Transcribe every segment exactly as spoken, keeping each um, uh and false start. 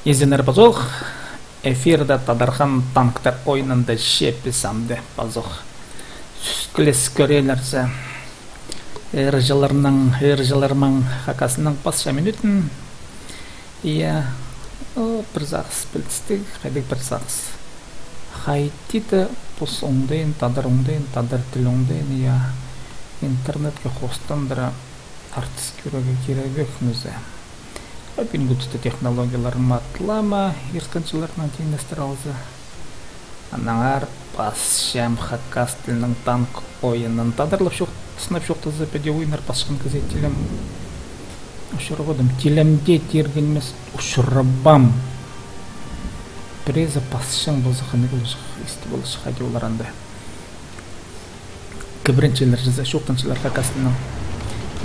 Изеннер пазох, эфирде «Тадархан танктар» ойынында чепіс амды пазох. Сӱскілес кӧрерлер зе. Ырҷыларның, ырҷыларның хакасының пасча минутын. Иә, о, пір сағыс пілдістіг, хайдағ пір сағыс. Хайди-да пос оңдайын, тадар оңдайын, тадар тіл оңдайын, иә, интернетке хостандыра артыс кӧрерге кирек ӧк нооза. А пӱӱнгі туста технологиялар матлама, ирткен чылларнаң теңнестіре алза. Аннаңар пасчам хакас тілінең танк ойынын. Тадарлап чоох-, сынап чоохтаза, піди ойыннар пасчатхан кізее тилем. Учурабадым, тилем дее тиргенмес, учурабам. Пірезі пасчаң полза, хынығ полҷых, исті полҷых, хайди олар анда. Кібірінчелер чізе, чоохтанчалар хакас тілінең.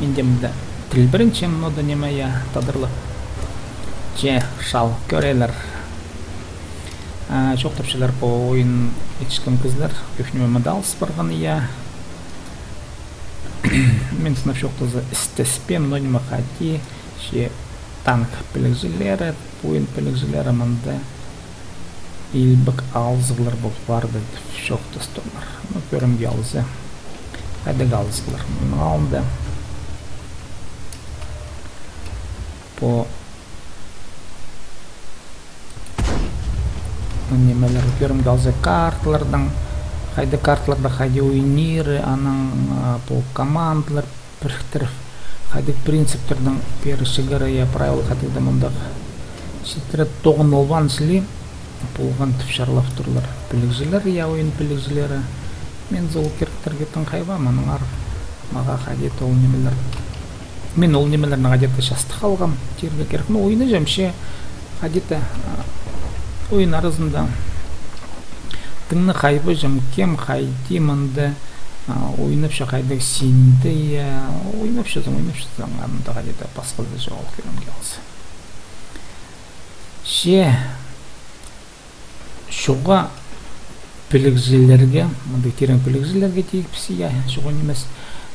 Мин дее мында тіл пірінчем, но да ниме, я, тадарлап. Че, чал, кӧрерлер. А, чоохтапчалар пу ойын итчеткен кізілер, кӧп ниме мында алыс парған, я. Мин сынап чоохтаза, істеспеем, но ниме хайди, че танк пілігҷілері, пу ойын пілігҷілері мында илбек алызығлар пол парды тіп чоохтас турлар. Ну, кӧрімге алза. Хайдағ алызығлар? Мының алнында пу нимелер, кӧрімге алза, карталардаң, хайдағ карталарда хайди ойниры, анаң, а, пу командалар піріктіріп, хайдағ принциптернең пеер чігері, я, правила хайдағ-да мындағ. Читіре тоғын олбаан чіли полған тіп чарлап турлар. Пілігҷілер, я, ойын пілігҷілері. Мин за ол киректерге тың хайбаам, аннаңар мағаа хайди-да ол нимелер. Мин ол нимелернең хайди-да частығ халғам, тирге кирек. Ну, ойнаҷам, че хайди-да, а, ойын аразында тың на хайбаҷам, кем хайди мында, а, ойнапча, хайдағ синде, я, ойнапчазың, ойнапчазың, анда хайди-да пасхазы чоғыл, кӧрімге алза. Че чоға пілігҷілерге, мындағ тирең пілігҷілерге тигібіс, я, чоға нимес.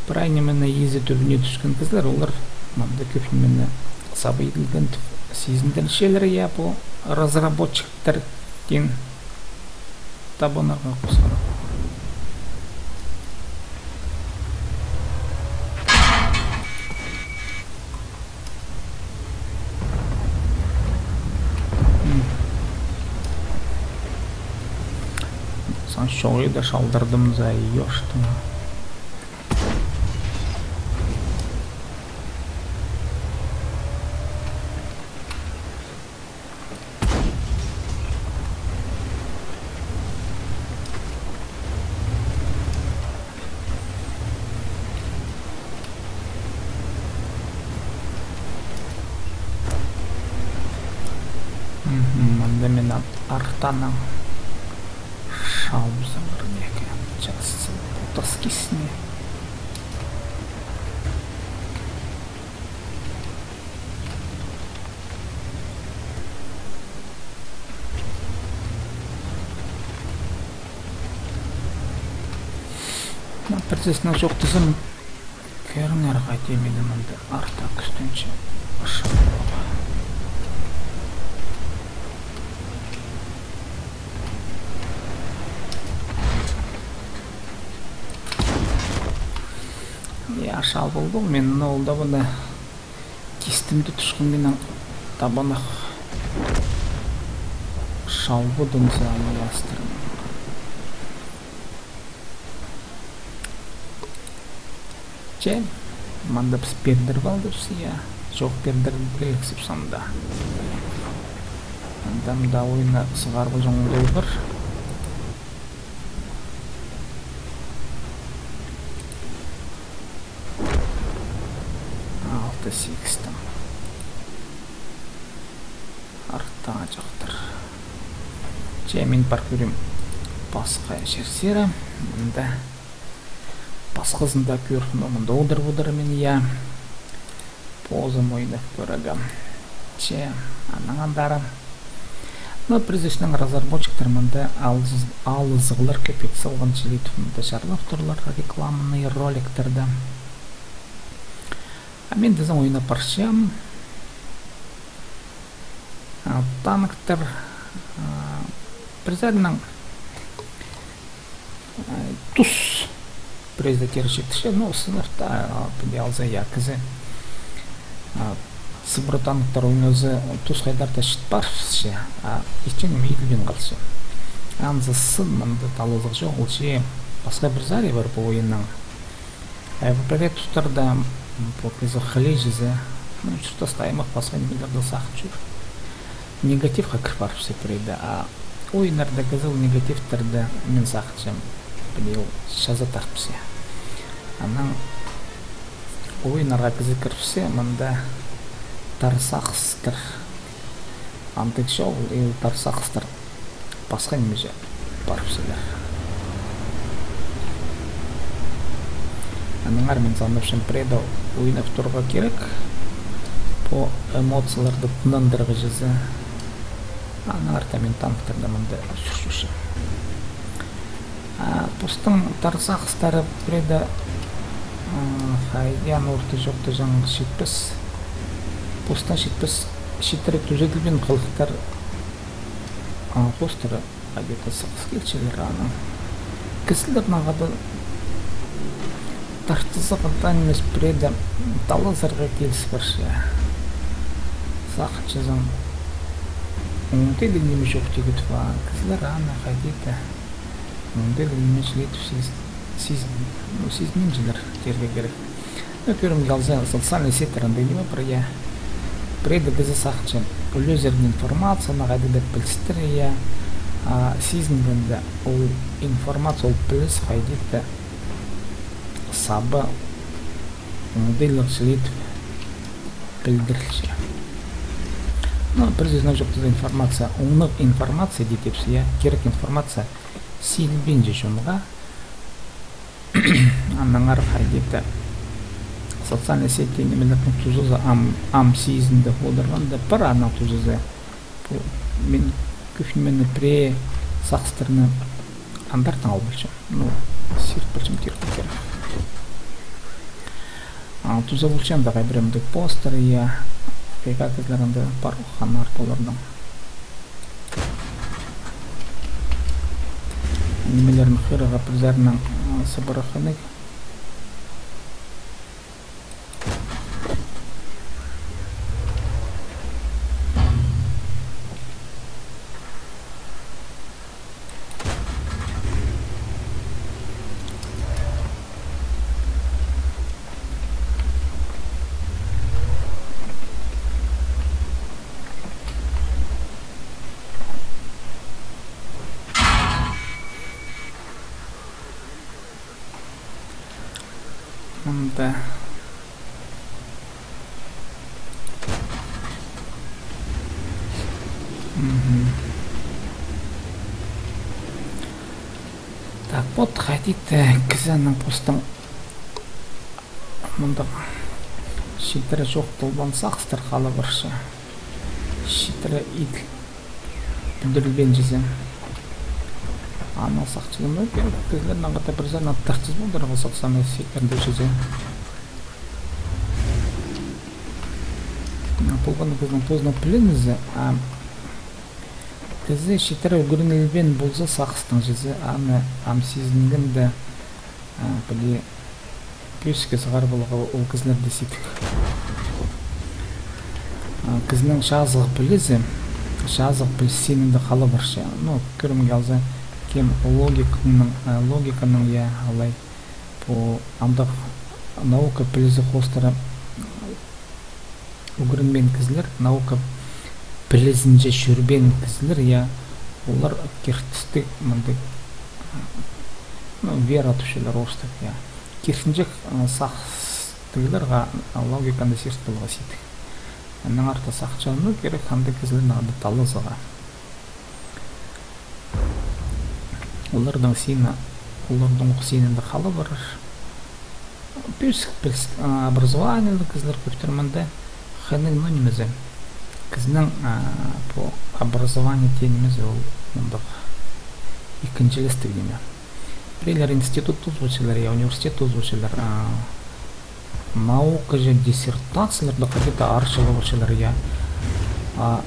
Прай нимені изі тӱбіне тӱскен кізілер, олар мында кӧп нимені саба иділген тіп сизіндірчелер, я, пу разработчиктер тиң табынарға хозғанып. М. Сан чоғыда шалдырдым за ёштың. Мгм, мында мин ат-, артанаң шалбызыңар неке. Час тас кисіне. Мына процесснаң чоохтазам, кӧріңер, хайди мині мында арта кӱстенче ышырып. Я, шал полдым мин, но ол да мына кистімді тӱшкеннең табанах шалбыдым за астырым. Че, мында піс пирдіріп алдыбыс, я. Чох, пирдіріп килексіп сонда. Анда мында ойны сығарып чоңдайбыр. Алты сигістің. Артаҷахтар. Че, мин пар кӧрем пасха чирзер. Мында пасхазында кӧр, но мында одыр-одыр мин, я. Позым ойнап кӧрегем. Че, анаң андар. Но прежде всего разработчиктер мында алыс-, алызығлар кӧп ит салған чіли тіп мында чарлап турлар рекламный роликтерді. А мин тізең ойнап парчам. А, Танктар, а, пір саринаң, а, тус пірее тирчетче, ну, сынап та, а, піди алза, я, кізі, а, сыбыра танктар ойназа, тус хайдар-да чіт парыбысча, а итчең ниме иділбин халча. Анзы сын мында талазығ чоғыл, че пасха пір сари пар пу ойынның. А пу пірее тустарда, м, пу кізі хылии чізе, ну, чуртаста аймах пасха нимелерді сағынча. Негативха кір парыбысча пірееде, а ойыннарда кізі ол негативтерді, мин сағынчам, піле ол чаза тарыбысча. Анаң ойыннарға кізі кірібіссе, мында тар сағыстар. Андағ чоғыл, ол тар сағыстар пасха нимеҷе парыбысчалар. Аннаңар мин санапчам, пірееде ойнап турарға кирек, пу эмоцияларды тынандырарға чізе. Аннаңар та мин танктарны мында сӱрчем. А постың тар сағыстары пірееде, а, хайди аны орта чоохтаҷаң, читпес. Постың читпес, читіре тӱзеділбин хылыхтар, а, хоостыра хайди-да сығыс килчелер аның. Кізілернең хада тартызығ андағ нимес, пірееде талазарға киліс парча. Сағынчазың, оңдайлығ ниме чох тигет па, кізілер аны хайди-да оңдайлығ ниме чіли тіп сиз-, сиз-, ну, сизінминчелер тирге кирек. Ну, кӧрімге алза, социальный сетьтер андағ ниме пар, я. Пірееде кізі сағынча ӱлезерге информацияны, хайди-да пілістіре, я. А сизінгенде ол информация, ол піліс хайди-да саба оңдайлығ чіли тіп пілдірілче. Ну, пір сӧснең чоохтаза, информация, оңнығ информация дее тіпче, я, кирек информация сигілбинче чонға. Аннаңар хайди-да социальный сетьте нимелернің тузазы ам, ам сизінде одырғанда, пір аның тузазы. Пу мин кӧп нимені, пірее сағыстарны андартын ал полчам. Ну, сирт полчам тирге кирек. А, туза полча анда хайбірее мындағ постар, я, хайхаа кізілер анда пар, ханнар поларның. Нимелерін хығырарға пір саринаң, а, сыбыра хынығ. Мында. Мгм. Так, вот, хайди-да кізінің постың мындағ читіре чоохталбаан сағыстар хала парча. Читіре ит пӱдірілбеен чізе. Анаң сағынчам, кізілернең хада пір саринаң тартыс полдырарға социальный сетьтерде чізе. Полған кізінің позының пілінізі, а кізі читіре ӱгренілбеен полза сағыстаң чізе, аны ам сизінгенде, а, піле пӧзікке сығар поларға ол кізілерде сидік. А, кізінің чазығ пілізі, чазығ піліс синінде хала парча. Ну, кӧрімге алза, кем логиканың, а, логиканың, я, алай, пу андағ наука пілізі хоостыра ӱгренмеен кізілер, наука пілізінҷе чӧрбеен кізілер, я, олар киртістіг мындағ, ну, вера тіпчелер орыстап, я. Киртінҷек, а, сағыстығларға логиканы сирт поларға сидік. Аннаңар та сағынчам, ну, кирек андағ кізілернең анда талазарға. Оларның сині, оларның ох синінде хала парар. Пӧзік піліс-, а, образованиеліг кізілер кӧптір мында. Хынығ, ну, нимезі. Кізінің, а, пу образование теен нимезі ол мындағ ікінҷілестіг ниме. Піреелер институт тоозыбысчалар, я, университет тоозыбысчалар, а, наукаҷа диссертацияларны хайди-да арачылабысчалар, я. А,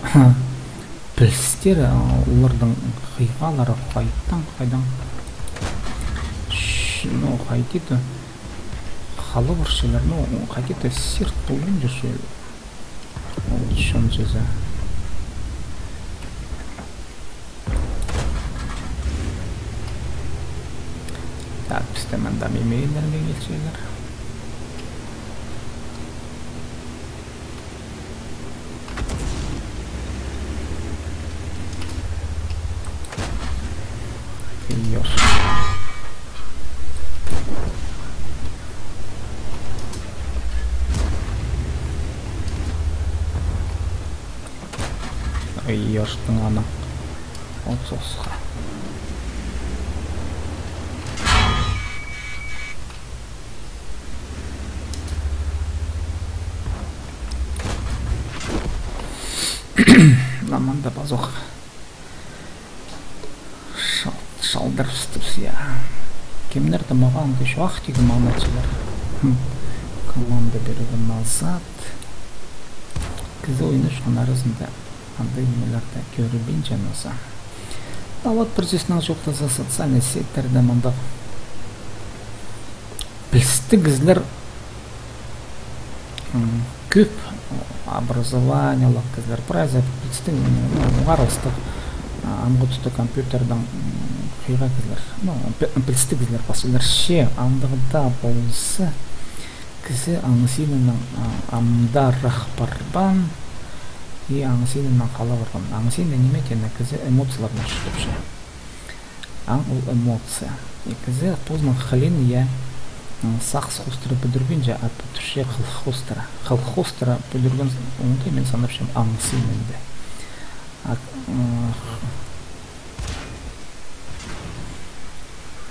пілістері, а, оларның хыйғалары хайдаң, хайдаң. Ш-, ну, хайди-да халып парчалар, ну, хайди-да сирт полбинча чӧл. Ол чон чізе. Так, пісті мында мимейнерге килчелер. Ёш. Ой, ёштың аның. Отсосха. Аманда пазох. Шал-, шалдырыстыр, я. Кемнер-де мағаа кӱс ах тигі маңнатчалар. Хм. Команда берігі назад. Кізі ойнасчаң аразында андағ нимелерні кӧрбинчем нооза. А вот пір сӧснең чоохтаза, социальный сетьтерде мындағ пілістіг кізілер, м, кӧп, образованиеліг кізілер, прайзы пілістіг, м, оңарылыстығ, а, амғы туста компьютердең, м, хыйға кізілер. Ну, пі-, пілістіг кізілер пасчалар. Че андағ даа полза, кізі аңсиинінең, а, амдарах парбаан, и аңсиинінең хала парбаан. Аңсиин ниме теені, кізі эмоцияларнаң чуртапча. Аң ол эмоция. И кізі позының хылиин, я, м, сағыс хоостыра пӱдірбинче, а пӱдірче хылых хоостыра. Хылых хоостыра пӱдірген оңдай, мин санапчам, аңсиинінде. А, м,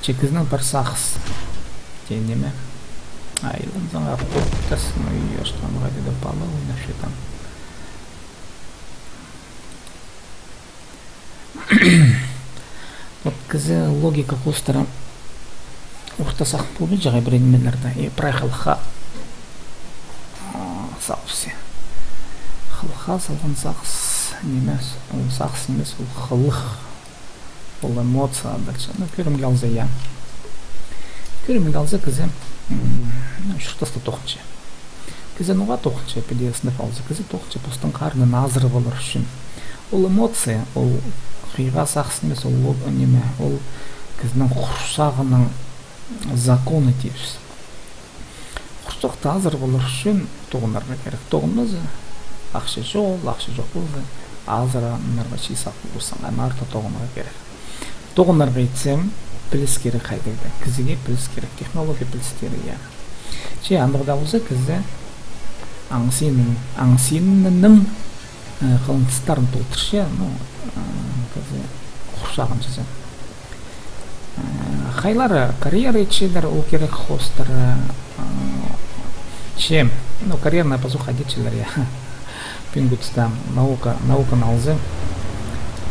че кізінің пір сағыс теен ниме. Айланзаң, а, хуртас, ну и что, ам хайди-да пала ойнапча там. Вот кізі логика хоостыра орта сах полбинча ағаа пірее нимелерні, и прай хылыхха, а, салыбысча. Хылыхха салған сағыс нимес, ол сағыс нимес, ол хылых. Ол эмоция дальше. Ну, кӧрімге алза, я. Кӧрімге алза, кізі, м, ну, чуртаста тоғынча. Кізі ноға тоғынча, піди сынап алза, кізі тоғынча постың харынын азырап алар ӱчӱн. Ол эмоция, ол хыйға сағыс нимес, ол, ол ниме, ол кізінің хурсағының законы тіпчебіс. Хурсахты азырап алар ӱчӱн тоғынарға кирек. Тоғынмаза, ахча чоғыл, ахча чох полза, азыранарға чиис ап полбассың, аны артых тоғынарға кирек. Тоғынарға итсем, піліс кирек хайдағ-да. Кізее піліс кирек, технология пілістері, я. Че андағ даа полза, кізі аңсин-, аңсинінің, э, хылыныстарын толдырча, ну, э, кізі хурсағын чізе. Э, хайлары карьера итчелер, ол кирек хоостыра, э, че, ну, карьераны пазох итчелер, я. Пӱӱнгі туста наука, науканы алза,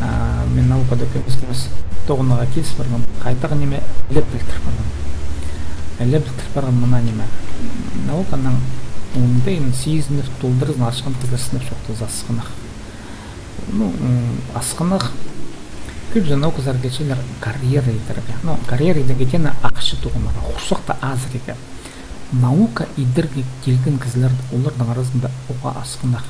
а, мин наукада кӧмес-кӧмес тоғынарға киліс парғам, хайдағ ниме іле пілдір парған. Іле пілдір парған мына ниме. Науканың оңдайын сизініп, толдыразын ачхан кізілер сынап чоохтаза асхынах. Ну, м, асхынах. Кӧбізі науказар килчелер карьера идерге. Ну, карьера идерге теені ахча тоғынарға, хурсахты азырирға. Наука идерге килген кізілер, оларның аразында уғаа асхынах.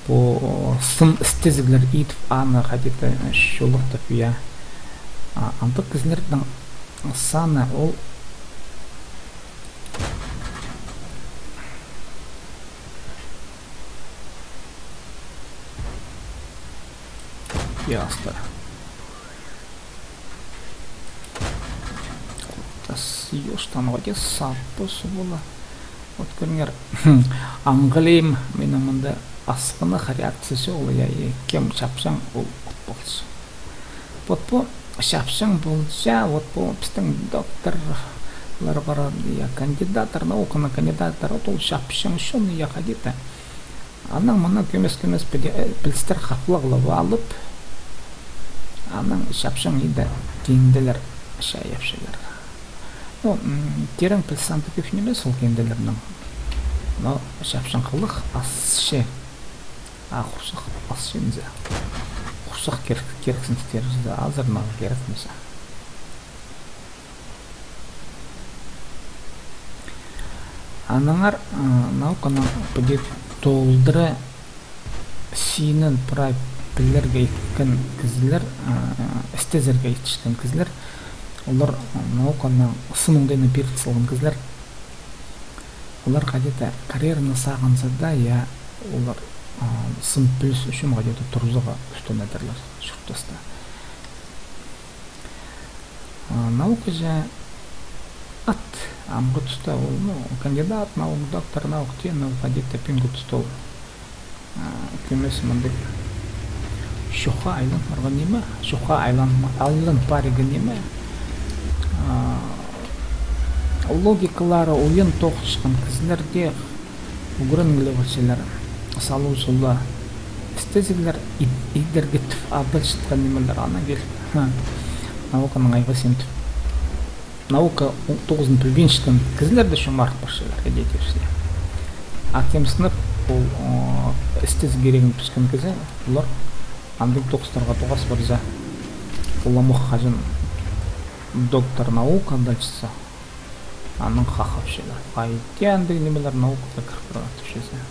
Пу, о, сын істезіглер идіп, аны хайди-да чолахтап, я. А, андағ кізілернің саны ол ястар. Тас ёштан воде саппы суғыла. Вот кӧріңер, аңғылим, минің мында асхынах реакция чоғыл, я, и кем чапчаң, ол от полча. Вот пу чапчаң полча, вот пу пістің докторлар пар, я, кандидаттар, науканың кандидаттар, вот ол чапчаң чон, я, хайди-да. Анаң мынаң кӧмес-кӧмес піле-, э, пілістер хаплағлап алып, анаң чапчаң иде кинделер чайапчалар. Ну, м, тирең піліс андағ кӧп нимес ол кинделернің. Но чапчаң хылых асча. А хурсах пасчинза. Хурсах кирек-, кирексіністер чізе, азырнаң кирек ниме. Аннаңар, а, науканы піди толдыра синін прай пілерге иткен кізілер, а, істезерге итчеткен кізілер, олар, а, науканы сын оңдайына пиріп салған кізілер. Олар хайди-да карьераны сағынза даа, я, олар, а, сын піліс ӱчӱн хайди-да турзыға ӱстенедірлер чуртаста. А, наука же ат, амғы туста ол, ну, кандидат наук, доктор наук теен, ол хайди-да пӱӱнгі туста ол, а, кӧмес мындағ чохха айланмарға ниме, чохха айланма-, айлан париға ниме. А, логикалары ойын тоғынчатхан кізілерге ӱгреніп алчалар, салу сула істезіглер, ид-, идерге тіп адалчатхан нимелер, ана кил. Ха. Науканың айғазы тіп. Наука у-, тоғызын пілбинчеткен кізілер дее чомарт парчалар, хайди тіпче. А кем сынап, ол, о, істезіг кирегін пілчеткен кізі, олар андағ тоғыстарға тоғас парза, уламох хаҷан доктор наук адалчатса, анаң хахапчалар. Хайди андағ нимелер наукаға кіріп парған тіпчезер.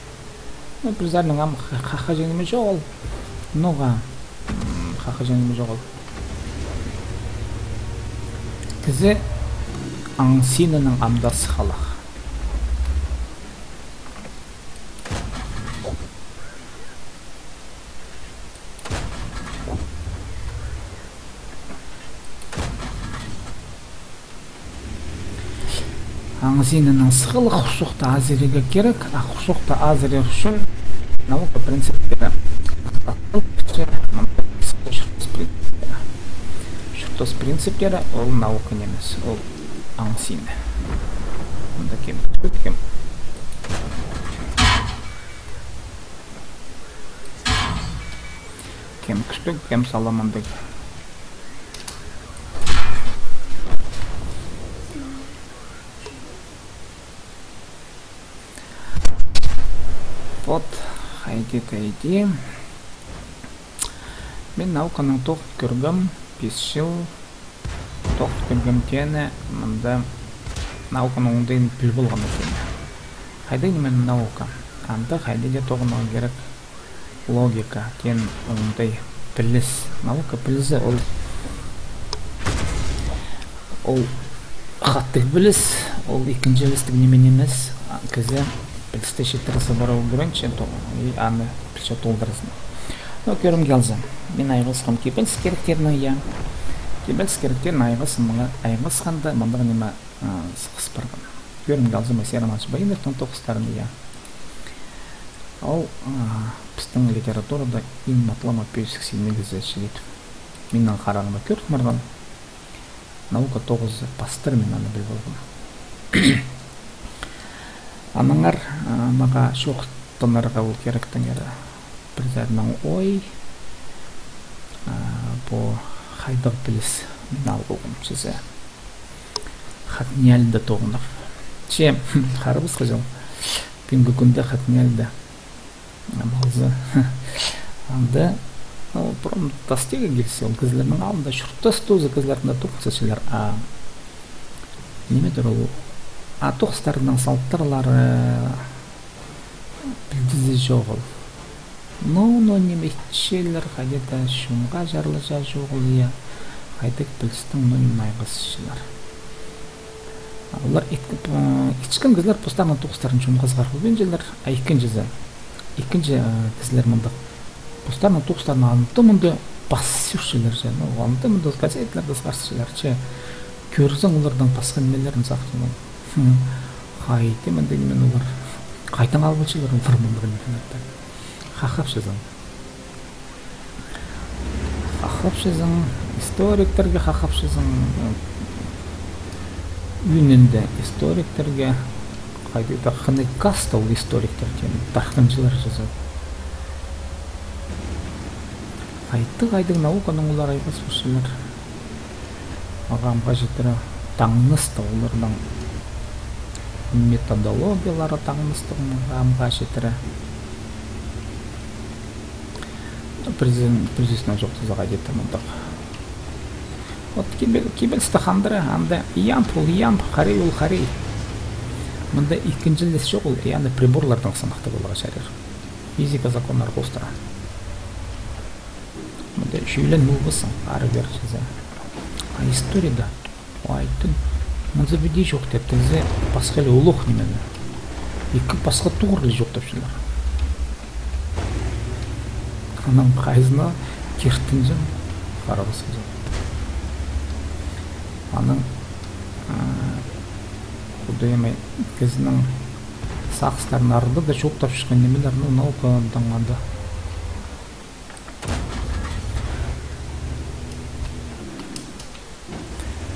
Ну, пір саринаң ам ха-, хахаҷаң ниме чоғыл. Ноға, м, хахаҷаң ниме чоғыл. Кізі аң синінең ам даа сығалах. Аң синінең сығалах, хурсахты азырирға кирек, а хурсахты азырир ӱчӱн наука принциптері. Чуртас принциптері. Чуртас принциптері ол наука нимес, ол аң сині. Мында кем кӱстіг, кем. Кем кӱстіг, кем саламандығ. Вот, хайди, хайди. Мин науканаң тоғын кӧргем, пис чыл тоғын кӧргем теені, мында науканың оңдайын піл полған теені. Хайди ниме наука? Анда хайди даа тоғынарға кирек логика, теен оңдай піліс. Наука пілізі ол, ол хатығ піліс, ол ікінҷілестіг ниме нимес. А кізі пілісті читіре сыбыра ӱгренче, то-, и аны пілче толдыразын. Но кӧрімге алза, мин айғасхам кибеліс киректерінең, я. Кибеліс киректерінең айғасхам, мына айғасханда мындағ ниме, а, сығыс парған. Кӧрімге алза, Моисей Романович Баиновтың тоғыстарын, я. Ол, а, пістің литературада иң матлама пӧзік синніг кізі чіли тіп. Минің харағымда кӧріп парған. Наука тоғызы пастыр мин аны піл полғам. Аннаңар, а, мағаа чоохтанарға ол киректеңер пір саринаң ой, а, пу хайдағ піліс мин ал полғам чізе. Хатниальды тоғынып. Че, харабысха чыл. Пӱӱнгі кӱнде Хатниальды. Амалза. Анда, ну, пром тастиға килзе, ол кізілернің алнында чуртас тооза кізілернең тоғынчалар. А ниме тір ол? А тоғыстарының салтарлары, пілдізі чоғыл. Ну, ну, ниме итчелер, хайди-да чонға чарлаҷаң чоғыл, я. Хайдағ пілістең, ну, ниме айғасчалар. Олар ит-, э, итчеткен кізілер постарының тоғыстарын чонға сығар полбинчалар, а ікінҷізі, ікінҷі, э, кізілер мындағ. Постарының тоғыстарын анда-мында пас чӧрчелер же, ну, анда-мында газеталарда сығарчалар че. Кӧрзең, оларның пасха нимелерін сағынчаң. Хм, хайди мындағ ниме олар. Хайдаң алып алчалар олар мындағ нимелерді. Хахапчазың. Хахапчазың, историктерге хахапчазың, ӱнінде историктерге, хайди-да хынығ каста ол историктер теен, тархынҷылар чізе. Хайдағ-хайдағ науканаң олар айғас парчалар. Мағаа амға читіре таңныстығ, оларның методологиялары таңныстығ мағаа амға читіре. Призен-, призеснаң чоохтаза хайди-да мындағ. Вот кибе-, кибелісті хандыра, анда ямб ол ямб, хорей ол хорей. Мында ікінҷілес чоғыл, и аны приборлардаң сыныхтап аларға чарир. Физика законнары хоостыра. Мында чӧйлен нообысың, ары-пеер чізе. А историяда, айтын, мынзы піди чоохтап, тінзі пасха ле олох нимені. Ікі пасха туғры ле чоохтапчалар. Анаң хайзына киртінҷең, харабасханҷаң. Анаң, а, Худай ам, кізінің сағыстарын арада даа чоохтапчатхан нимелер, ну, наукадаң анда.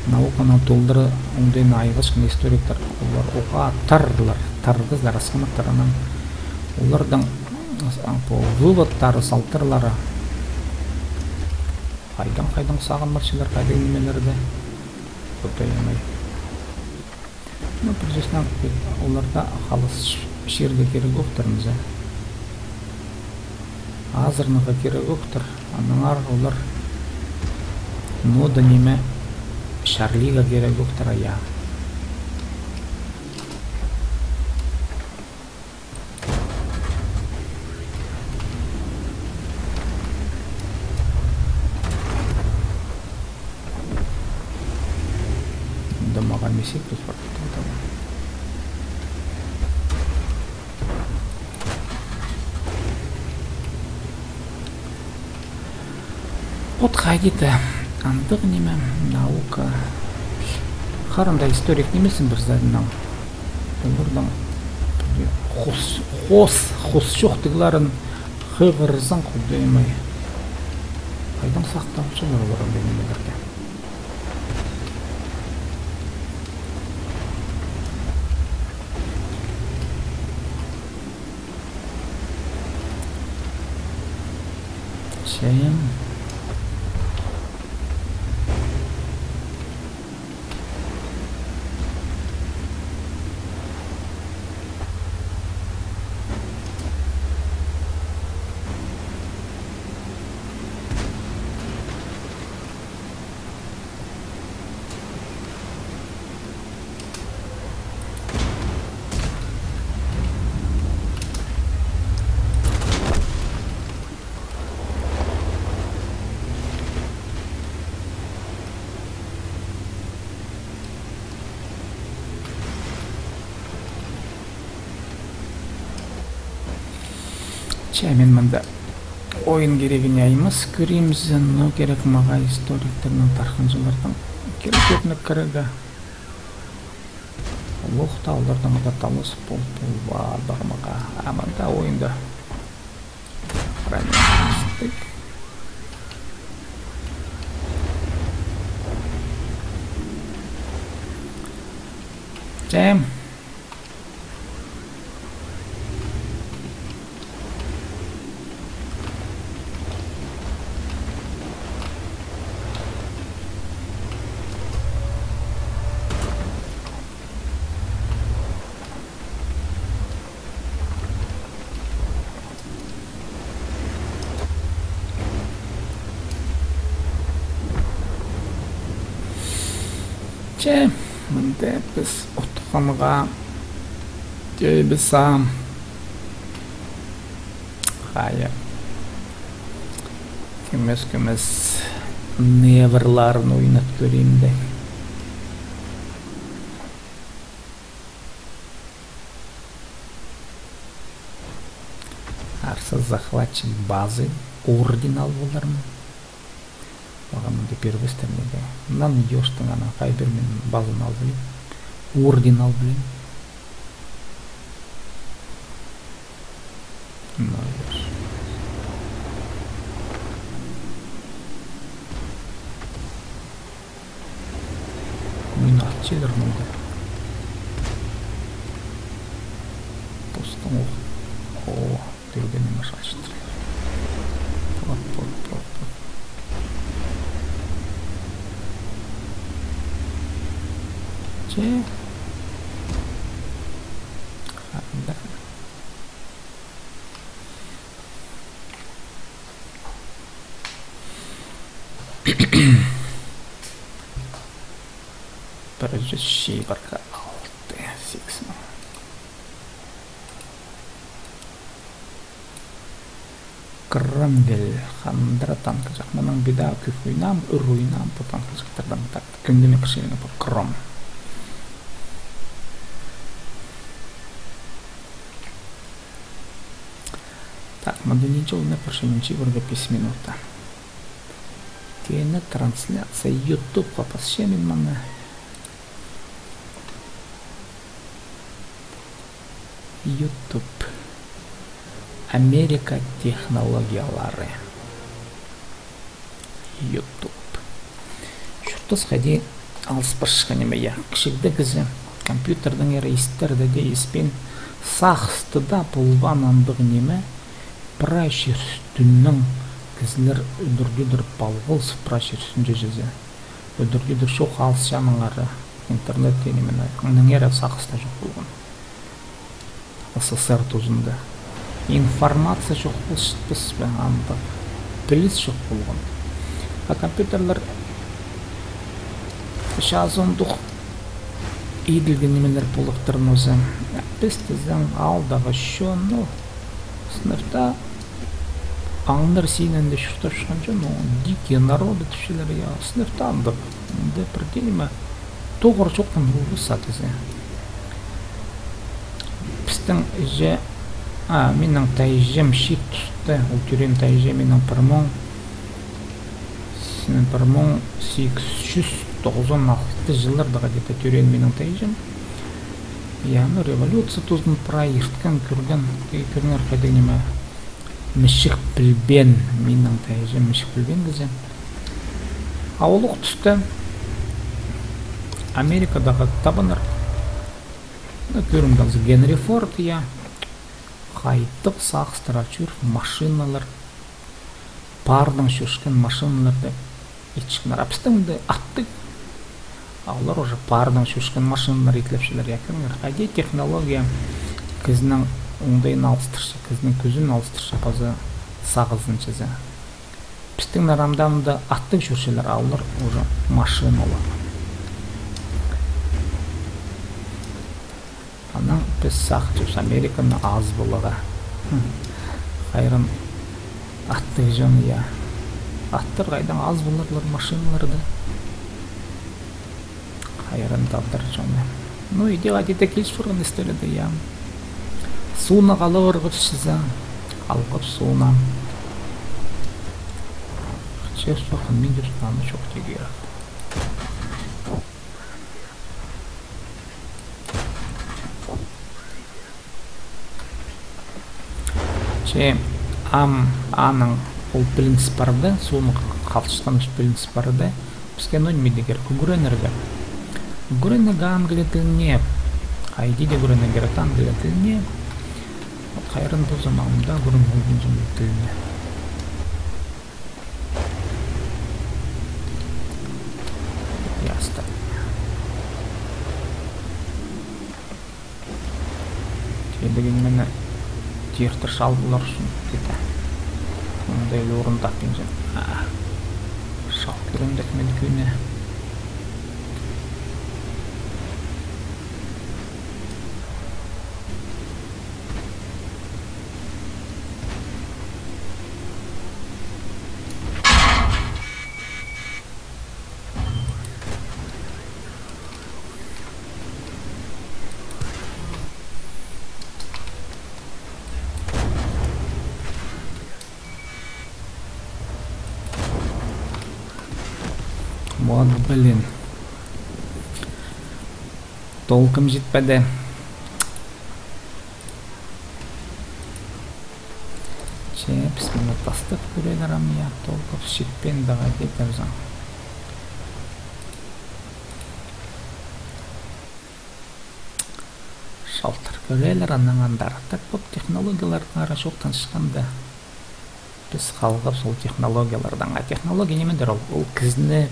Науканаң толдыра оңдайнаң айғасчатхан историктер, олар уғаа тарлар, тар кізілер, асхынахтар, анаң оларның, а, пу выводтары, салтарлары. Хайдаң, хайдаң сағынмалчалар, хайдағ нимелерді. Худай ам. Ну, призеснаң оларда халас чирге кирек ӧктір, мзе. Азырнарға кирек ӧктір, аннаңар олар, ну, да ниме, чарлиға кирек ӧктір, а, я. Да мағаа мисек тус пар. Вот хайди-да андағ ниме, наука. Харында историк нимезін пір саринаң. Оларның хос, хос, хос чоохтағларын хығырзаң, Худай ам. Хайдаң сахтапчалар олар андағ нимелерні? Че. Че, мин мында ойын кирегіне аймас кӧрімзін, но кирек мағаа историктернің, тархынҷыларның кирек кӧрініп кірерге. Лох та оларның да талас пол, пол ба, бармаға. А мында ойында. Ранен. Че. Че, мында піс утханға тӧбіс ам. Хайа. Кӧмес-кӧмес неврларын ойнат кӧрим де. Арса захватчик базы, орден ал поларым. Мағаа мында первый стремление. Мынаң ёштың анаң хай пір мин базаны ал полим. Орден ал полим. Ну, ёш. Мин атчылар мында. Постың ох. О, тӧгені машалчыдырлар. Пот, пот, пот, пот. Че. Ханда. Пір чӱс чибіргі алты, сигіс муң. Кромвель, хандыра танкаҷах. Мынаң піди кӧп ойнаам, ӱр ойнаам пу танкаҷахтардаң. Так, кӧңніме хығырча пу Кром. Так, мында нинҷе ол, не, пір чӱс чибіргі пис минута. Кене трансляция Ютубха пасчам мин мыны. Ютуб. Америка технологиялары. Ютуб. Чуртас хайди алыс парчатхан ниме, я. Кічігде кізі компьютердеңер истерде дее испеен, сағыста даа полбаан андағ ниме, прай чир ӱстӱнең кізілер удур-тӧдір палғалыс, прай чир ӱстӱнҷе чізе. Удур-тӧдір чох алыс чаннаңар интернет тее ниме, аннаңар сағыс таа чох полған. СССР тузында. Информация чох полчатпас па, андағ піліс чох полған. А компьютерлер чазы ондох иділген нимелер полып турған нооза. Піс тізең аалдағы чон, ну, сынап таа аңнар синінде чуртапчатхан чон, ну, дикие народы тіпчелер, я, сынап таа андағ. Мында пір дее ниме тоғыр чоохтаң полбас кізі. Пістің іҷе, а, минің тайҷам чиит туста, ол тӧреен тайҷам минің пір муң, пір муң сигіс чӱс тоғызон алты чылларда где-то тӧреен минің тайҷам. Я, ну, революция тузын прай ирткен, кӧрген, и кӧріңер, хайди ниме. Мічік пілбеен, минің тайҷам мічік пілбеен кізі. А ол ох туста Америкадағы табаннар, ну, кӧрімге алза, Генри Форд, я, хайдағ сағыстыра чӧр, машиналар, пардаң чӧрчеткен машиналарны итчеткеннер. А пістің дее аттығ, а олар уже пардаң чӧрчеткен машиналар итлепчелер, я, кӧріңер. Хайди технология кізінің оңдайын алыстырча, кізінің кӱзін алыстырча, паза сағызын чізе. Пістіңнер ам даа мында аттығ чӧрчелер, а олар уже машиналар. Анаң піс сағынчабыс Американы азып аларға. Хайран аттығ чон, я. Аттар хайдаң азып аларлар машиналарды. Хайран тадар чоны. Ну, иди, хайди даа киліс парған историяда, я. Сууна халғабыс чізе, халғабыс сууна. Честно, мин дее сууна чох тигер. Че ам аның ол пілініс парды, суунаң халчатхан ус пілініс парды. Піске ноо ниме идерге кирек? Ӱгренерге. Ӱгренерге англия тіліне. Хайди дее ӱгренерге кирек англия тіліне. Вот хайран полза, ам даа ӱгреніп полбинчам тіліне. Ясно. Тидіген мені тиртір шалғылар ӱчӱн киті. Мындай орын таппинчам. А, шал кирек мені кӧні. Вот, блин. Толкым читпеді. Че, піс мыны тастап кӧрелер ам, я, толкым читпеен дее тіпчем. Шалтыр кӧрелер, анаң андар. Так вот, технологияларнаңар чоохтанчатханда, піс халғабыс ол технологиялардаң. А технология нимедір ол? Ол кізіні,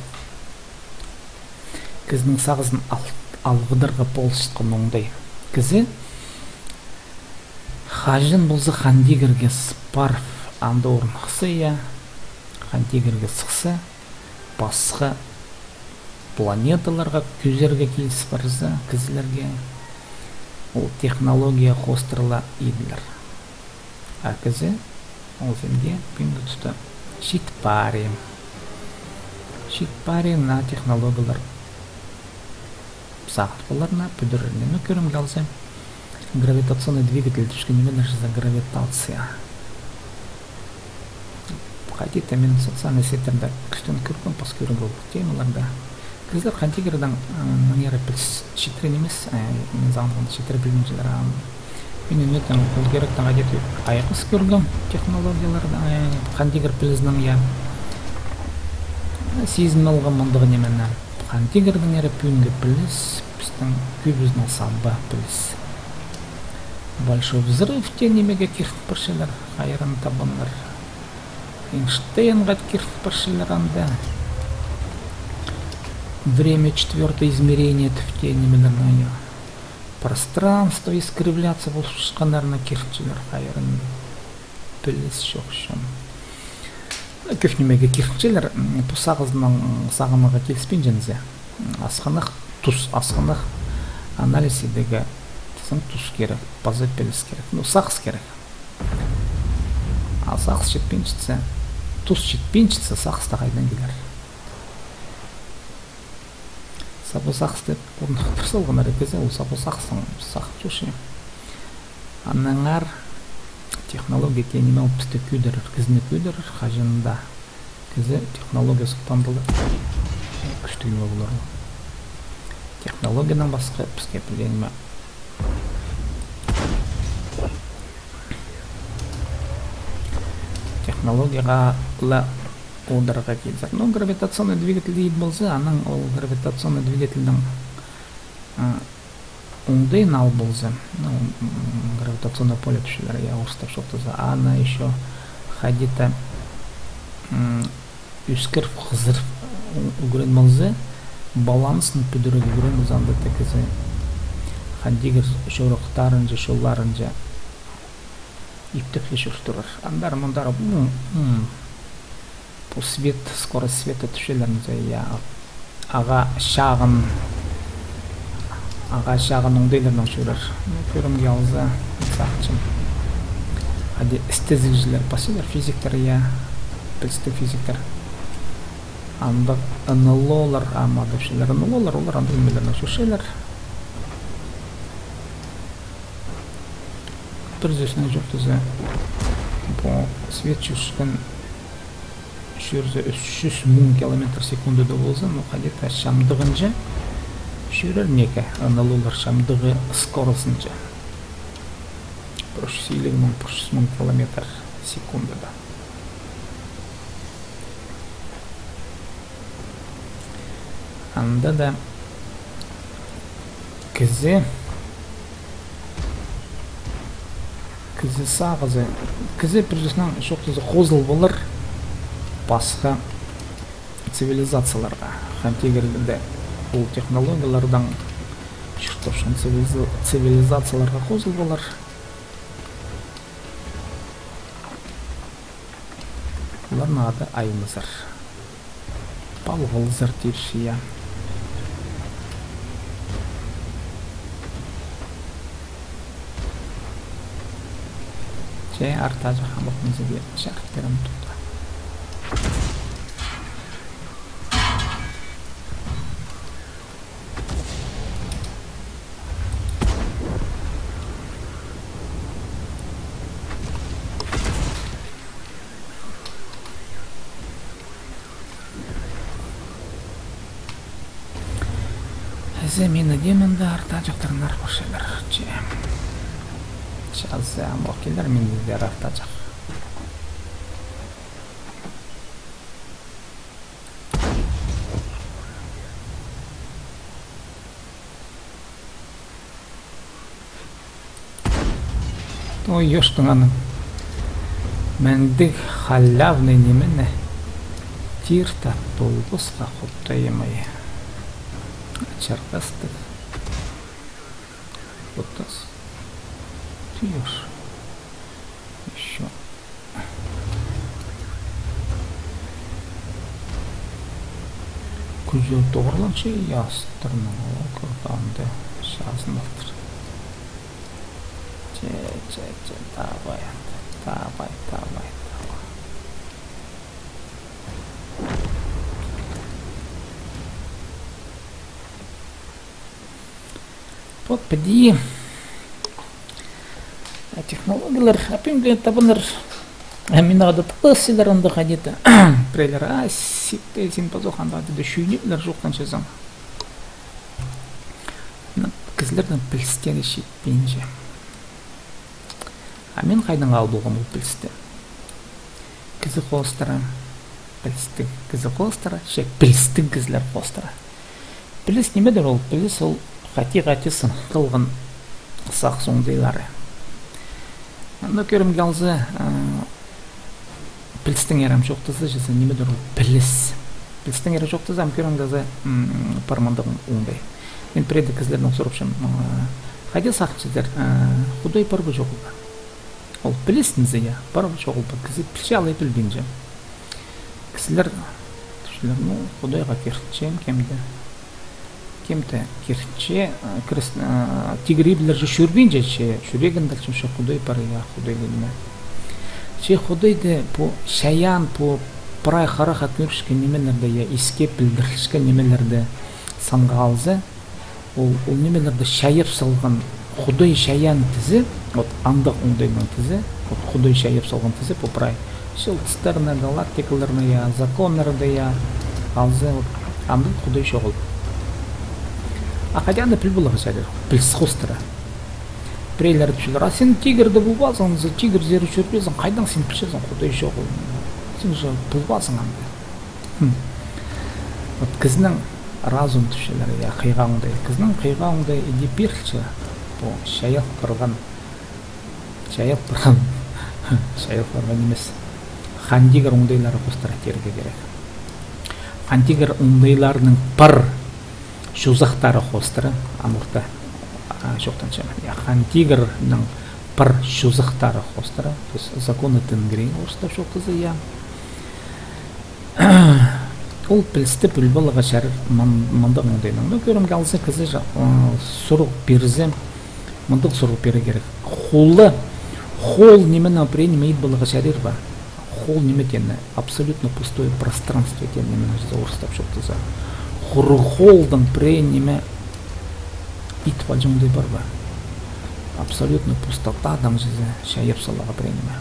кізінің сағызын ал-, алғыдарға полысчатхан оңдай. Кізі хаҷан полза Хан Тигірге с-, парып, анда орныхса, я, Хан Тигірге сыхса, пасха планеталарға кӧзерге киліс парза, кізілерге ол технология хоостыра ла иділер. А кізі ол синге пӱӱнгі туста чит пари. Чит пари на технологиялар сағын поларына пӱдіреріне. Ну, кӧрімге алза, гравитационный двигатель тіпче ниме, даже за гравитация. Хайди-да мин социальный сетьтерде кӱстең кӧргем, пас кӧргем ол темаларда. Кізілер Хан Тигірдең, м, мыннары піліс читіре нимес, э, мин сағынғанда читіре пілбинчелер, а мин ӱнетін ол киректең хайди-да айғас кӧргем технологияларда, э, Хан Тигір пілізінең, я. Сизін алғам мындағ нимені. Хан Тигірдеңер пӱӱнгі піліс пістің кӧбізінің саба піліс. Большой взрыв тіп нимеге киртіп парчалар, хайран табыннар. Эйнштейнға киртіп парчалар анда. Время четвёртое измерение тіп нимелернең, я. Пространство искривляться полчатханнарына киртчелер, хайран піліс чох чон. Кӧп нимеге киртчелер, м, пу сағызынаң сағынарға киліспинче. М, асхынах тус, асхынах анализ идерге, тізең, тус кирек, паза піліс кирек. Ну, сағыс кирек. А сағыс читпинчетсе, тус читпинчетсе, сағыс таа хайдаң килер? Саба сағыс тіп орныхтыр салғаннар кізі, ол саба сағыстаң сағын чӧрче. Аннаңар технология тіп ниме ол пісті кӧдірер, кізіні кӧдірер, хаҷан даа кізі технология сылтаанда ла кӱстіг ниме полар. Технологиядаң пасха піске пілген ниме. Технологияға ла одырарға килзер. Ну, гравитационный двигатель ит полза, анаң ол гравитационный двигательнің, а, оңдайын ал полза, ну, м, гравитационное поле тіпчелер, я, орыстап чоохтаза, аны ещё хайди-да, м, ӧскіріп, хызырып, м, ӱгрен полза, балансын пӱдірерге ӱгрен полза, анда таа кізі Хан Тигір чорыхтарынҷа, чолларынҷа иптігле чӧр турар. Андар-мындар, м, м, пу свет, скорость света тіпчелер, я, ағаа чағын, ағаа чағын оңдайларнаң чӧрер. Ну, кӧрімге алза, сағынчам. Хайди істезігҷілер пасчалар, физиктер, я, пілістіг физиктер. Андағ НЛО-лар, ам адапчалар НЛО-лар, олар андағ нимелернең чӧрчелер. Пір сӧснең чоохтаза, пу свет чӧрчеткен чӧрзе ӱс чӱс муң километр секундада полза, ну, хайди-да чамдығынҷа чӧрер неке, НЛО-лар чамдығы скоростынҷа. Пір чӱс илиг муң, пір чӱс муң километр секундада. Анда даа кізі, кізі сағызы, кізі пір сӧснең чоохтаза хозыл полар пасха цивилизацияларға. Хан Тигірде ол технологиялардаң чуртапчатхан цивилиза-, цивилизацияларға хозыл полар. Оларның ады аймызар. Палғалызар тирче, я. Че артаҷах амох мынзы бе чарт пирем тутта. Зе мині дее мында артаҷахтар, нар парчалар. Че. Че зе амох килер, мині дее артаҷах. Ой, ёштың аның. Мындағ халявный нимені тиртіп полбасха, худайым-ай. Чарғастығ. Худас. Тӱр. Ещё. Кӱзі тоғырланча, ястырның ол кӧрді анда чазынып тыр. Че, че, че, давай, давай, давай, давай. Вот, піди. А технологиялар, апинде табынар. А мин ағада тылас силер анда хайди-да. Піреелер, а, сикте, син пазох анда хайди-да шӱйнеплер чоохтанчазың. Мына кізілернің пілістері читпинче. А мин хайдаң ал полғам ол пілісті? Кізі хоостыра, пілістіг кізі хоостыра, че пілістіг кізілер хоостыра. Піліс нимедір ол? Піліс ол хати-хати сыныхталған сағыс оңдайлары. Ну, кӧрімге алза, а, пілістеңер ам чоохтаза, чаза, нимедір ол піліс. Пілістеңер чоохтаза, ам кӧрімге алза, м, пар мындағ оңдай. Мин пірееде кізілернең сурапчам, а, хайди сағынчазар, а, Худай пар ба, чоғыл ба? Ол піліс ниме, я, пар ба, чоғыл ба, кізі пілче алай пілбинче. Кізілер, тіпчелер, ну, Худайға киртчем, кем-де, кем-де киртче, а, крес-, а, тигір иблерҷе чӧрбинче, че чӱрегінде чымча Худай пар, я, Худай ниме. Че Худайды пу чайаан, пу прай харахха кӧрчеткен нимелерде, я, иске пілдірчеткен нимелерде санға алза, ол, ол нимелерді чайап салған Худай чайаан тізе, вот андағ оңдайнаң тізе, вот Худай чайап салған тізе, пу прай чылтыстарны, галактикаларны, я, законнарны, я, алза, вот андағ Худай чоғыл. А хайди аны піл поларға чарир? Піліс хоостыра. Піреелер тіпчелер, а син тигірде полбаазың, тигірзер чӧрбеезің, хайдаң син пілчезің Худай чоғыл? Син же полбаазың анда. Хм. Вот кізінің разум тіпчелер, я, хыйға оңдай. Кізінің хыйға оңдай иди пирілче, пу чайал парған, чайал парған, чайал парған нимес. Хан тигір оңдайлары хоостыра тирге кирек. Хан тигір оңдайларының пар чозахтары хоостыра, ам орта, а, чоохтанчам. Я, хан тигірнің пар чозахтары хоостыра, то есть законы Тенгри орыстап чоохтаза, я. Ол пілісті піл поларға чарир мын-, мындағ оңдайнаң. Ну, кӧрімге алза, кізі же, ы, сурығ пирзе, мындағ сурығ пирерге кирек. Холы, хол ниме, например, ит поларға чарир ба? Хол ниме теені? Абсолютно пустое пространство теені ниме, орыстап чоохтаза. Хуруғ холдаң пірее ниме ит полҷаң даа пар ба? Абсолютно пустотадаң чізе чайап саларға пірее ниме.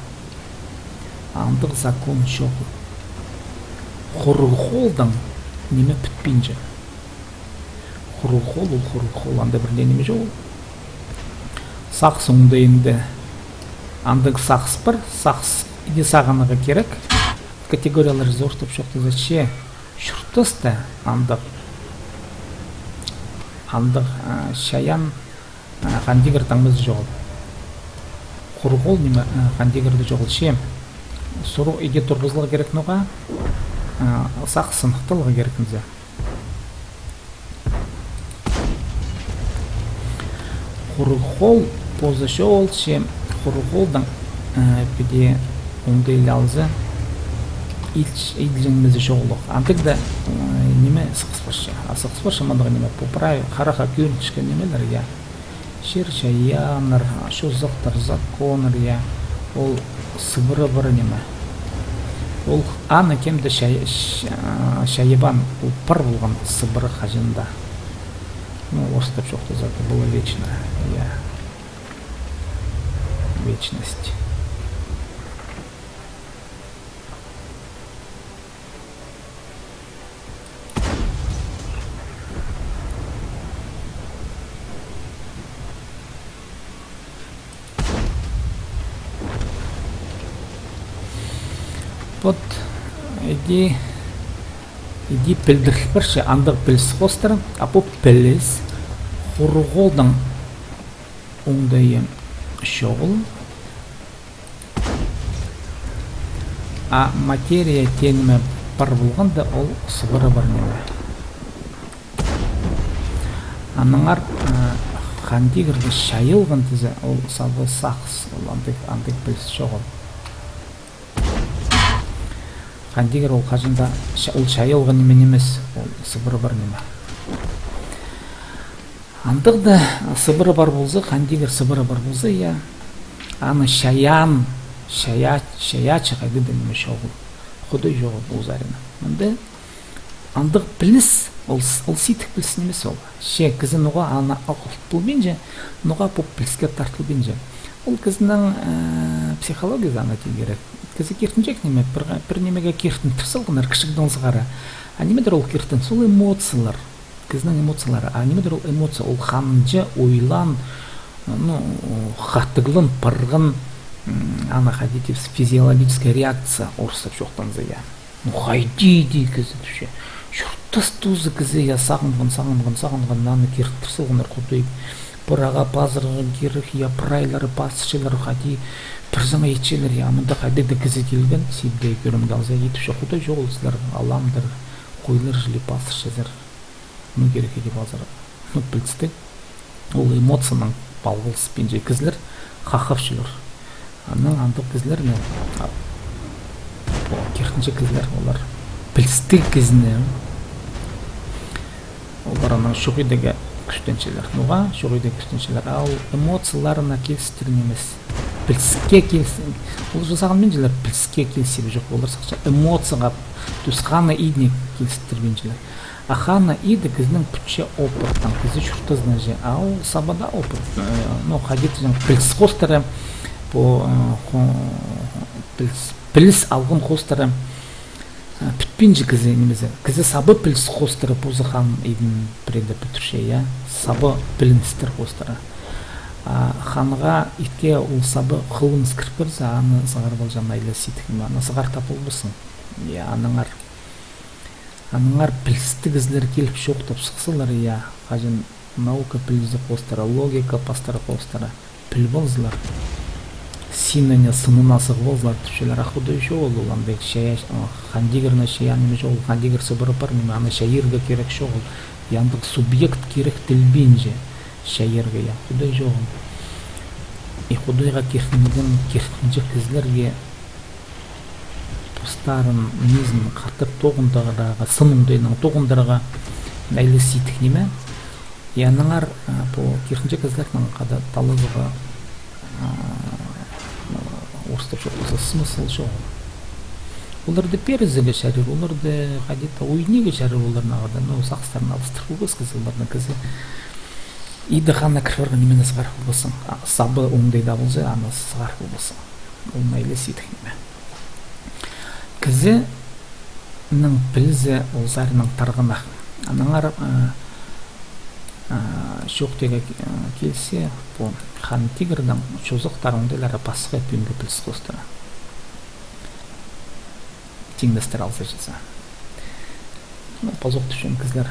Андағ закон чоғыл. Хуруғ холдаң ниме пітпинче. Хуруғ хол, ол хуруғ хол, анда пір дее ниме чоғыл. Сағыс оңдайында андағ сағыс пар, сағыс иди сағынарға кирек. Категориялар чізе орыстап чоохтаза, че чуртаста андағ, андағ, а, чайаан, а, хан тигір таңмазы чоғыл. Хуруғ хол ниме, а, хан тигірде чоғыл, че сурығ иди турғызыларға кирек ноға, а, сағыс сыныхталарға кирек ниме. Хуруғ хол позы чоғыл, че хуруғ холдаң, э, піди оңдайлалза, ит-, иділҷең ниме чоғыл ох. Андағ даа, э, ниме сығыс парча. А сығыс парча мындағ ниме, пу прай харахха кӧрінчеткен нимелер, я. Чир-чайааннар, чозахтар, законнар, я. Ол сыбыра пар ниме. Ол аны кем-де чай-, ч-, а, чайабаан, ол пар полған сыбыра хаҷан даа. Ну, орыстап чоохтаза, это было вечно, я. Вечность. Вот, иди, иди пілдіріл парча, андағ піліс хоостыра, а пу піліс хуруғ холдаң оңдайы чоғыл. А материя теені ниме пар полғанда, ол сыбыра пар ниме. Аннаңар, а, хан тигірде чайылған тізе, ол сабы сағыс, ол андағ, андағ піліс чоғыл. Хан тигір ол хаҷан даа ча-, ол чайалған ниме нимес, ол сыбыра пар ниме. Андағ даа сыбыра пар полза, хан тигір сыбыра пар полза, я, аны чайаан, чайаа-, чайаачы хайдағ даа ниме чоғыл. Худай чоғыл ол саринаң. Мында андағ піліс, ол с-, ол сидік піліс нимес ол. Че кізі ноға аны ағыл полбинча, ноға пу піліске тартылбинча. Ол кізінің, э, психологиязы аны тирге кирек. Кізі киртінҷек ниме, пір, пір нимеге киртінтір салғаннар кічігдең сығара. А нимедір ол киртініс? Ол эмоциялар. Кізінің эмоциялары. А нимедір ол эмоция? Ол ханҷа, ойлан, ну, хатығлан, парған, м, аны хайди тіпче, физиологическая реакция, орыстап чоохтанза, я. Ну, хайди дее кізі тіпче. Чуртас тузы кізі, я, сағынған, сағынған, сағынған, аны киртір салғаннар, худай. Пір ағаа пазарға кирек, я, прайлары пасчалар, хайди, пір саңай итчелер, я, мында хайди даа кізі килген, сибдей кӧрімге алза, я, тіпче, худай чоғыл, сірер аламдыр, хойлар чіли пасчазар. Ну, кирек иди пазарға. Ну, пілістіг. Ол эмоциянаң палғалыспинча кізілер, хахапчалар. Анаң андағ кізілерні, а, о, киртінҷек кізілер, олар пілістіг кізіні, олар анаң чоғыдарға кӱстенчелер. Ноға чоғыдарға кӱстенчелер? А ол эмоцияларына килістір нимес. Піліске киліс-, ол же сағынминчалар, піліске килісче бе, чох, олар сағынча эмоцияға, то есть ханы идіне килістірбинчелер. А ханы иді кізінің пӱтче опыттаң, кізі чуртазынаң же. А ол саба даа опыт. Э, ну, хайди тізең, піліс хоостыра, пу, э, хо-, піліс, піліс алған хоостыра, э, пӱтпинче кізі нимезі. Кізі саба піліс хоостыра позы хан идін пірееде пӱтірче, я. Саба піліністер хоостыра. А ханға итке ол саба хылымыс кір пирзе, аны сығарып алҷаң айлас сидік ниме, аны сығар тап полбассың. Я, аннаңар Аннаңар пілістіг кізілер киліп чоохтап сыхсалар, я, хаҷан наука пілізі хоостыра, логика пастыра хоостыра, піліп алзалар. Синіне, сынына сығып алзалар, тіпчелер, а худай чоғыл, ол андағ чайаа-, а, хан тигірні чайаан ниме чоғыл, хан тигір сыбыра пар ниме, аны чайирға кирек чоғыл. Я, андағ субъект кирек тілбинче чайирға, я, худай чоғыл. И худайға киртінген, киртінҷек кізілерге постарын, низін хатап тоғындырарға, сын оңдайнаң тоғындырарға айлас сидік ниме. И аннаңар, а, пу киртінҷек кізілернең хада талазығ, а, орыстап чоохтаза, смысл чоғыл. Оларды пирізерге чарир, оларды хайди-да ойнирға чарир, оларнаң хада, ну, сағыстарын алыстырып полбас кізі, оларнаң кізі иді ханына кір парған нимені сығарып полбассың. А, саба оңдай даа полза, аны сығарып полбассың. Ол айлас сидік ниме. Кізінің пілізі ол саринаң тарғанах. Аннаңар, а, а, чоохтирға, а, килзе, пу хан тигірнің чозахтары оңдайлары пасха пӱӱнгі піліс хоостыра. Тиңнестіре алза чізе. Ну, пазох тіпчем, кізілер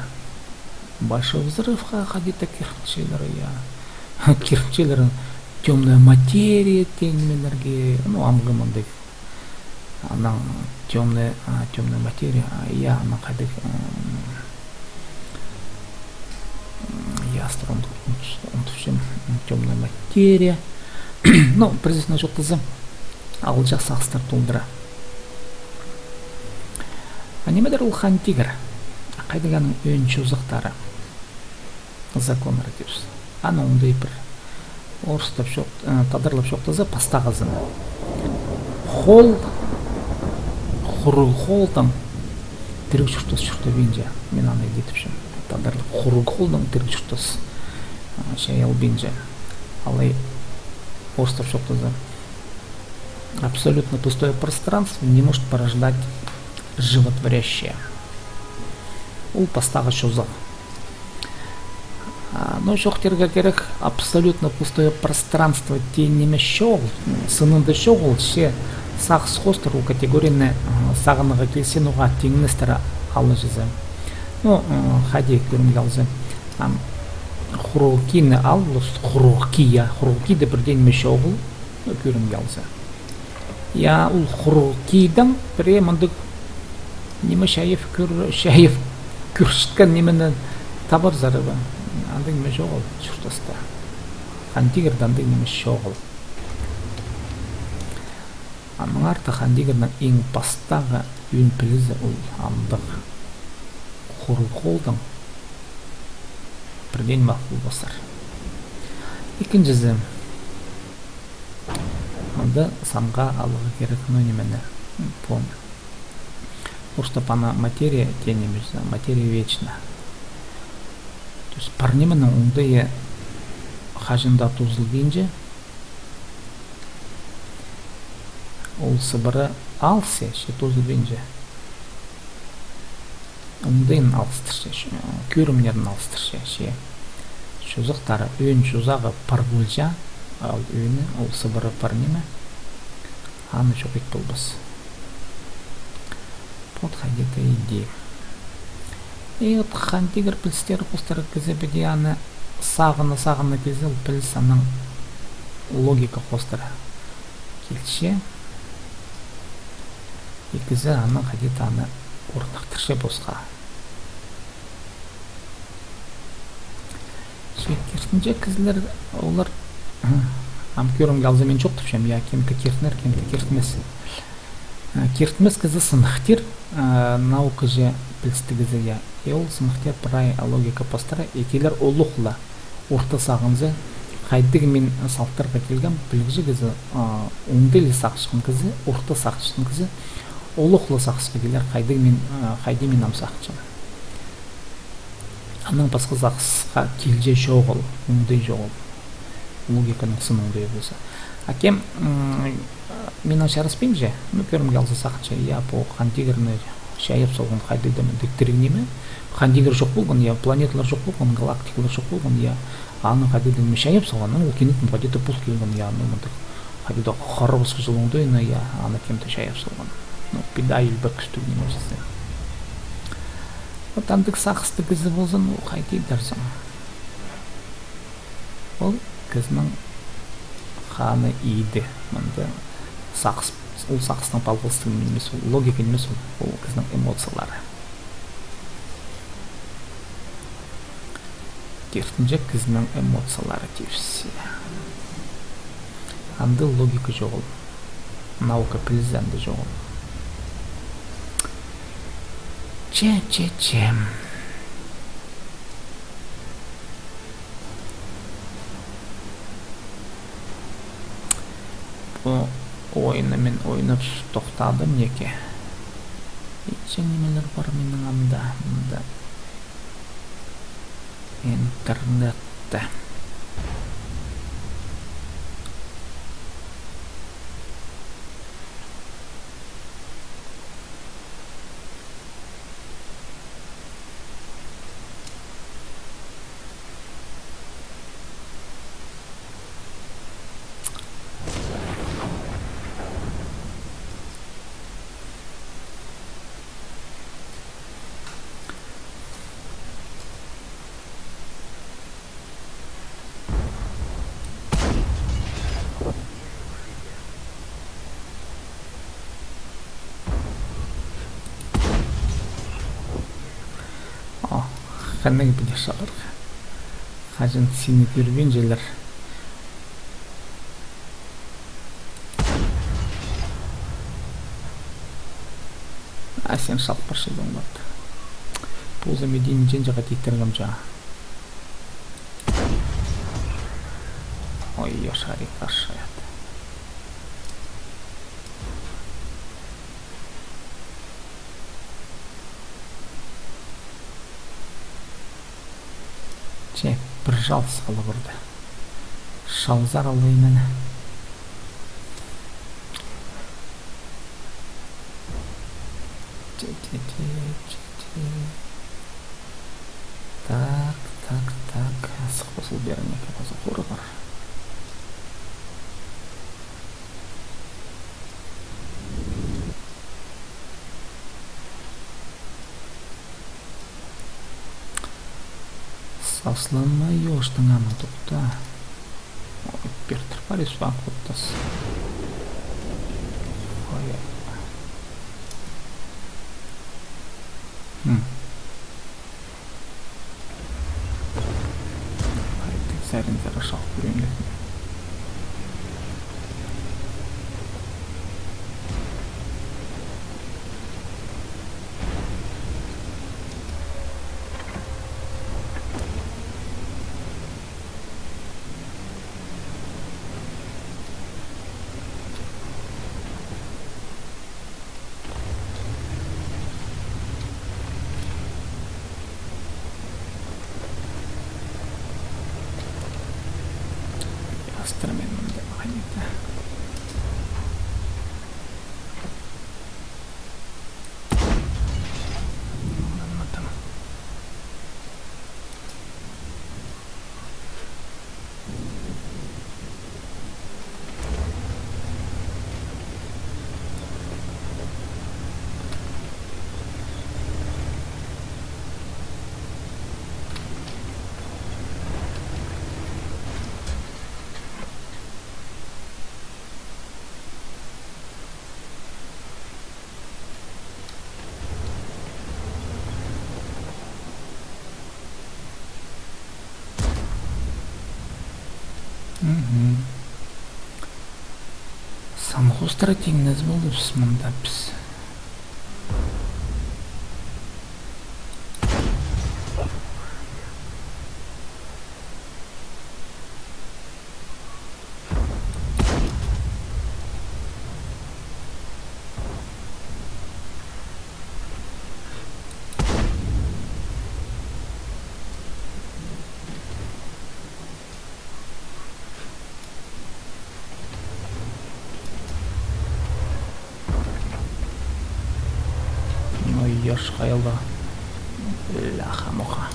большой взрывха хайди-да киртінчелер, я. Киртінчелер тёмная материя теен нимелерге, ну, амғы мындағ. Анаң тёмная, а, тёмная материя, а, я, анаң хайдағ, м, м, я, астыр, он, он, он тіпчем, м, тёмная материя. Ну, пір сӧснең чоохтаза, алҷах сағыстар толдыра. А нимедір ол хан тигір? А хайдағ аның ӧӧн чозахтары? Законнар тіпчебіс. Аның оңдай пір орыстап чоох-, э, тадарлап чоохтаза, пастағызы. Хол, хуруғ холдаң тіріг чуртас чуртабинча. Мин аны иди тіпчем. Тадарлап, хуруғ холдаң тіріг чуртас, э, чайалбинча. Алай орыстап чоохтаза, абсолютно пустое пространство не может порождать животворящее. Ол пастағы чозах. А, ну, чоохтирға кирек, абсолютно пустое пространство теен ниме чоғыл, сынында чоғыл, че сағыс хоостыра ол категорияны, а, сағынарға килзе, ноға тиңнестіре алҷаза. Ну, а, хайди кӧрімге алза. Ам, хуруғ кині ал, просто хуруғ ки, я, хуруғ киде пір дее ниме чоғыл. Кӧрімге алза. Я, ол хуруғ кидең пірее мындағ ниме чайап кӧр-, чайап кӧрчеткен нимені табарзар ба? Андағ ниме чоғыл чуртаста. Хан тигірде андағ ниме чоғыл. Аның арты Хан Тигірнің иң пастағы ӧӧн пілізі ол андағ. Хурығ холдаң пірдеен махул пасар. Ікінҷізі, мында санға аларға кирек, ну, нимені, пу орыстап аны материя теен нимес, материя вечна. То есть пар нименің оңдайы хаҷан даа тоозылбинча, ол сыбыра алыс, че тоозылбинча. Оңдайын алыстырча, кӧрімнерін алыстырча, че чозахтары, ӧӧн чозағы пар полча, а ол ӧӧні, ол сыбыра пар ниме, аны чох ит полбас. Вот хайди-да иди. И вот Хан Тигір пілістері хоостыра кізі піди аны сағына-сағына килзе, ол піліс аның логика хоостыра килче. И кізі аны хайди-да аны орнахтырча посха. Че киртінҷек кізілер, олар, ам кӧрімге алза, мин чоохтапчам, я, кем-де киртінер, кем-де киртінмес. Э, киртінмес кізі сыныхтир, э, наука же пілістіг кізі, я. И ол сыныхтир прай логика пастыра, и килер олох ла орта сағынза, хайдағ мин салтарға килгем, пілігҷі кізі, э, оңдай ла сағысчатхан кізі, орта сағысчатхан кізі олох ла сағысха килер, хайдағ мин, э, хайди мин ам сағынчам. Анаң пасха сағысха килче чоғыл, оңдай чоғыл. Логиканың сын оңдайы полза. А кем, м, минең чарыспинча, ну, кӧрімге алза, сағынча, я, пу Хан Тигірні чайап салған хайдағ-да мындағ тіріг ниме. Хан Тигір чох полған, я, планеталар чох полған, галактикалар чох полған, я, аны хайдағ-да ниме чайап салған, ну, ол кинетін хайди-да пол килген, я, ну, мындағ хайди-да харабас хызыл оңдайына, я, аны кем-де чайап салған. Ну, піди ӱлбек кӱстіг ниме чізе. Вот андағ сағыстығ кізі полза, ну, хайди идерзің. Ол кізінің ханы иді. Мында сағыс, ол сағыстың палғалыстығы нимес, ол логика нимес, ол, ол кізінің эмоциялары. Киртінҷек кізінің эмоциялары тіпче. Анда логика чоғыл. Наука пілізі анда чоғыл. Че, че, че. Пу ойынны мин ойнап тохтадым, неке. Итчең нимелер пар минің анда, мында. Интернетте. О, хынығ піди шаларға. Хаҷан сині кӧрбинчелер. А син шалып парчадың, вот. Позым идин ченҷеге титтіргем чаа. Ой, ё, шарик ашает. Че, пір чалыс хала парды. Шалзар алай мені. Че, че, че, че, че. Так, так, так. Сых пазыл беріне ке пазы хоры бар. Сасланма, ёштың ама, тохта. Ой, пиртір парис ваң хуттас. Ой. Хм. Хайдағ саринзар шалып кӧрем дедім. Сан хоостыра тиңнес полдыбыс мында піс. Ну, еш хайла. Бляха-муха.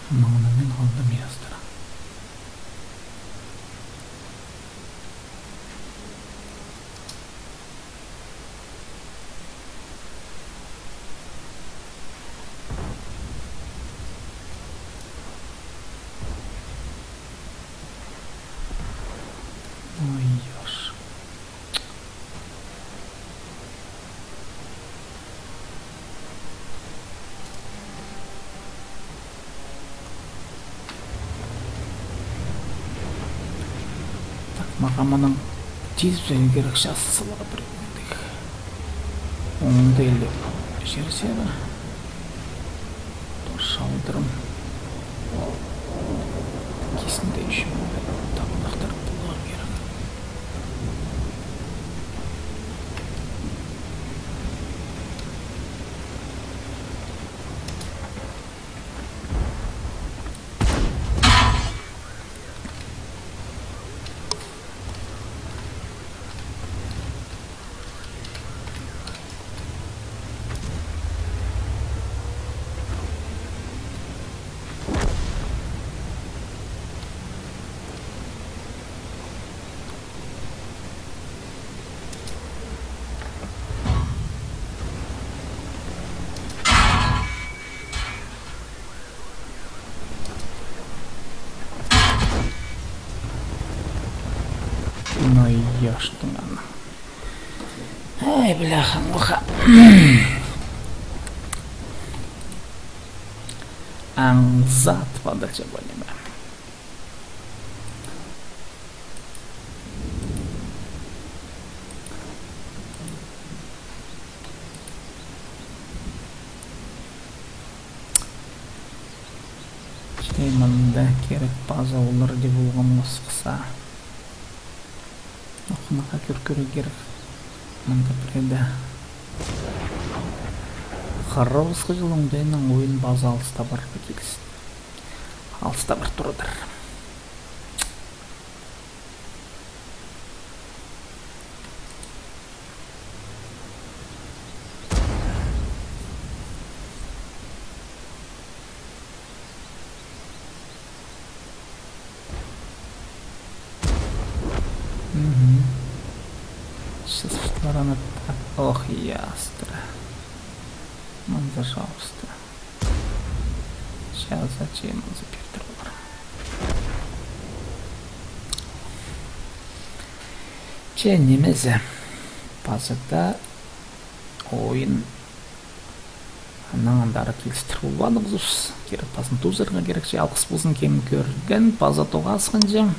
Маңнанып халдым, ястар. Ой, ёш. Так, мағаа мынаң тизіп саларға кирек, час саларға пірдее. Оңдайлы чир сірер. Шалдырым. Кисінде ещё табынахтар поларға кирек. Ну, ёштың аны. Ай, бляха-муха. Аңзат падалча бо ниме. Че мында кирек паза олар даа полған осхас. Ох, мағаа кӧр кӧрер кирек. Мында пірее дее. Харабысха чыл оңдайынаң ойын паза алыста парарға килісті. Алыста пар турадыр. Мгм. Сейчас второй на... Ох, ястра. Ну, пожалуйста. Сейчас зачем он запертый? Че нимезі. Паза даа ойын. Анаң андар килістір полбадығ, кирек пазын тоозарға кирек, че алғыс ползын кем кӧрген, паза тоғасханҷа.